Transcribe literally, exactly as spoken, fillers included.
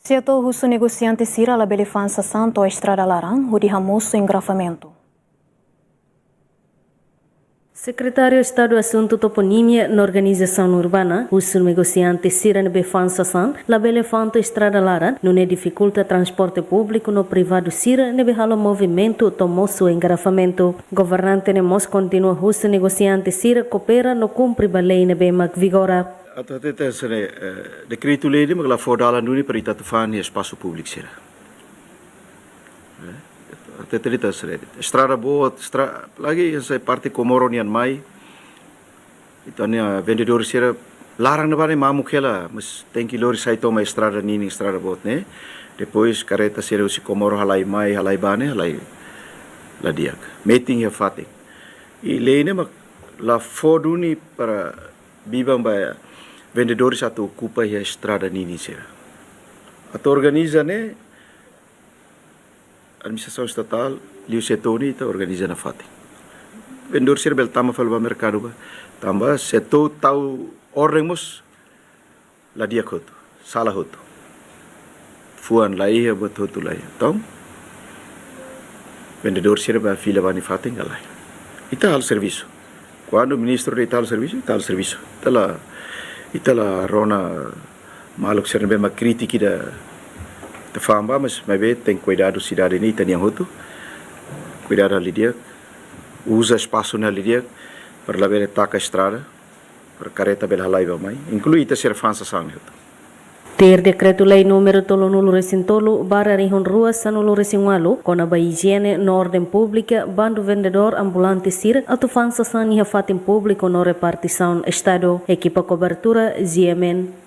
Setór husu negosiante sira labele fa'an sasán to'o estrada laran hodi hamosu engarrafamentu. Sekretáriu Estadu Asuntu Toponímia no Organizasaun Urbana husu negosiante sira ne'ebé fa'an sasán labele fa'an to'o estrada laran, nune'e difikulta transporte públiku no privadu sira ne'ebé halo movimentu to'o mosu engarrafamentu. Governante ne'e mós kontinua husu negosiante sira koopera no kumpre ba lei ne'ebé mak vigora. Atu hatete hanesan ne'e, eh, dekretu-lei ne'e mak la fó dalan duni para ita atu fa'an iha espasu públiku sira. Eh, atu hatete hanesan ne'e, estrada boot, estra-, lagi hanesan parte Comoro nian mai. Entaun, eh, vendedór sira laran ne'ebá ne'e mamuk hela, mas tenke lori sai to'o mai estrada ninin, estrada boot ne'e. Depois karreta sira husi Comoro halai mai, halai bá ne'e, halai la di'ak. Metin iha fatin. I lei ne'e mak la fó duni para biban ba vendedores atu okupa iha estrada ninin sira. Atu organiza ne'e, administrasaun estatál, liuhusi setór ne'e ita organiza nafatin. Vendedór sira bele tama fali ba merkadu bá. Tanba setór tau orden mós la di'ak hotu, sala hotu. Fuan la iha, buat hotu la iha. Entaun, vendedór sira bá fila ba nia fatin ka lae. Ita halo servisu. Kuandu ministru de'it halo servisu, ita halo servisu. Ita la, ita la rona maluk sira ne'ebé mak kritika ida ita fa'an bá, mas maibé tenke kuidadu sidade ne'e ita-nian hotu. Kuidadu halo di'ak, uza espasu ne'e halo di'ak, para labele taka estrada, para karreta bele halai bá mai, inklui ita sira fa'an sasán ne'e hotu. Tuir dekretu-lei númeru tolunulu-resin-tolu barra rihun rua sanulu-resin-ualu, kona-ba ijiene no orden públika, bandu vendedór ambulante sira atu fa'an sasán iha fatin públiku no repartisaun Estadu. Ekipa kobertura, G M N.